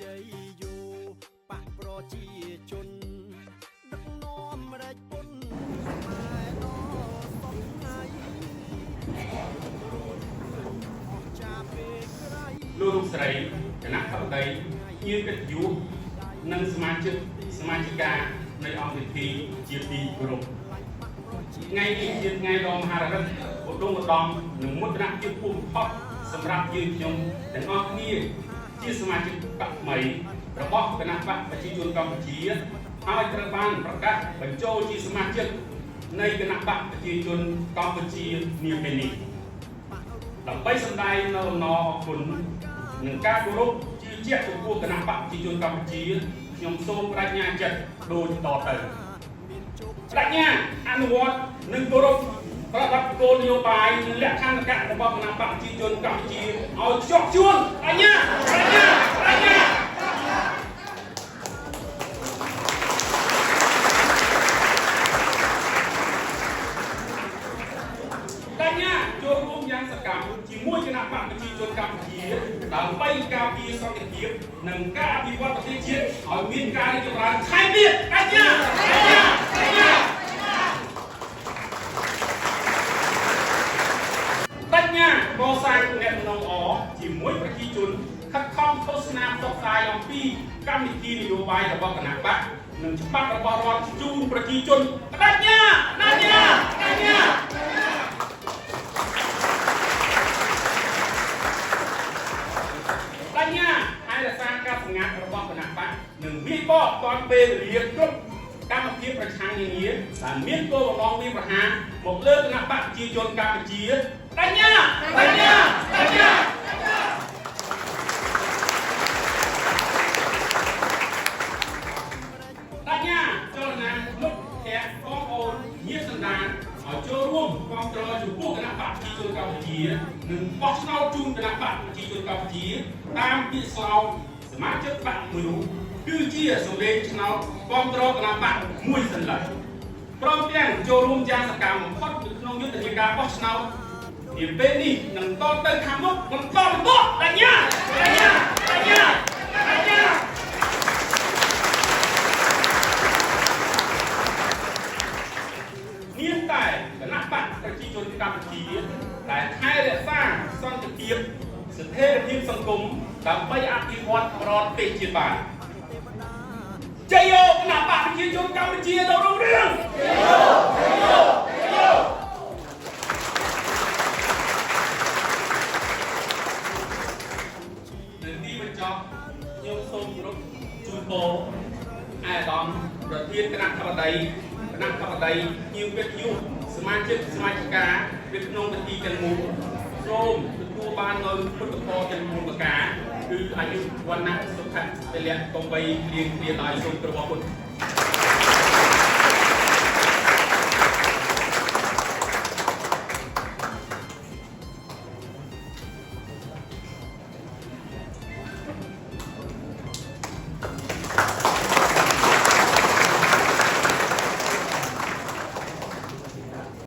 ជ័យយោបកប្រជាជនដឹកនាំរែកពុនខ្មែរដល់សពថ្ងៃរួចអស់ចាពេលក្រៃ លោកលោកស្រីគណៈធិបតីភ្ញៀវកិត្តិយសនិងសមាជិកសមាជិកានៃអង្គពិធីជាទីគោរពថ្ងៃនេះជាថ្ងៃដ៏មហារឹកឧត្តមឧត្តមនិងមោទនភាពខ្ពស់បំផុតសម្រាប់យើងខ្ញុំទាំងអស់គ្នាជាសមាជិកបក្សថ្មីរបស់គណៈបក្សប្រជាជនកម្ពុជាហើយត្រូវបានប្រកាសបញ្ចូលជាសមាជិកនៃគណៈបក្សប្រជាជនកម្ពុជានាពេលនេះ ដើម្បីសម្ដែងនៅអំណរអគុណនិងការគោរពជឿជាក់ចំពោះគណៈបក្សប្រជាជនកម្ពុជាខ្ញុំសូមបដិញ្ញាចិត្តដូចតទៅបដិញ្ញាអនុវត្តនិងគោរពប្រតិបត្តិគោលនយោបាយនិងលក្ខន្តិកៈរបស់គណៈបក្សប្រជាជនកម្ពុជាឲ្យខ្ជាប់ខ្ជួនបដិញ្ញាបដិញ្ញាបដិញ្ញា បញ្ញាចូលរួមយ៉ាងសកម្មជាមួយគណៈបក្សប្រជាជនកម្ពុជាដើម្បីការពារសន្តិភាពនិងការអភិវឌ្ឍប្រទេសជាតិឲ្យមានការរីកចម្រើនថែមទៀតបញ្ញាបញ្ញាបញ្ញាបញ្ញាកសាងអ្នកនងអជាមួយប្រជាជនខិតខំឃោសនាផ្សព្វផ្សាយអំពីកម្មវិធីនយោបាយរបស់គណៈបក្សនិងច្បាប់របស់រដ្ឋជូនប្រជាជនបញ្ញាបញ្ញាបញ្ញា បញ្ញាថែរក្សាការសម្ងាត់របស់គណៈបក្សនិងវាយបកតាន់ពេលវេលាគ្រប់កម្មភាពប្រឆាំងនានាដែលមានគោលបំណងវាយប្រហារមកលើគណៈបក្សប្រជាជនកម្ពុជាបញ្ញាបញ្ញាបញ្ញាបញ្ញាចលនាមុខភ័ក្របងប្អូនញាតិសន្តានឲ្យចូលរួមគ្រប់គ្រងចំពោះគណៈបក្សប្រជាជនកម្ពុជានិងបោះឆ្នោតជូនគណៈបក្សប្រជាជនកម្ពុជាតាមពាក្យស្លោកសមាជិកបក្សមួយនោះគឺជាសម្លេងឆ្នោតគ្រប់គ្រងគណៈបក្សមួយសន្លឹកព្រមទាំងចូលរួមយ៉ាងសកម្មបំផុតនៅក្នុងយុទ្ធនាការបោះឆ្នោតនាពេលនេះនឹងតទៅខាងមុខបន្តបន្ទាប់បញ្ញាបញ្ញាបញ្ញាបញ្ញា មានតែគណៈបក្សប្រជាជនកម្ពុជាដែលថែរក្សាសន្តិភាពស្ថិរភាពសង្គមដើម្បីអភិវឌ្ឍប្រទេសជាតិបានជ័យយោគណៈបក្សប្រជាជនកម្ពុជាដ៏រុងរឿងជ័យយោជ័យយោជ័យយោនៅទីបញ្ចប់ខ្ញុំសូមគោរពជូនពរឯកឧត្តមប្រធានគណៈធិបតីគណៈធិបតីភ្ញៀវកិត្តិយសសមាជិកសមាជិកានៅក្នុងពិធីទាំងមូលសូមទទួលបាននូវពុទ្ធពរទាំង4ប្រការគឺអាយុវណ្ណៈសុខៈពលៈកុំបីភ្លៀងគ្រាឡើយសូមគោរពអរគុណ។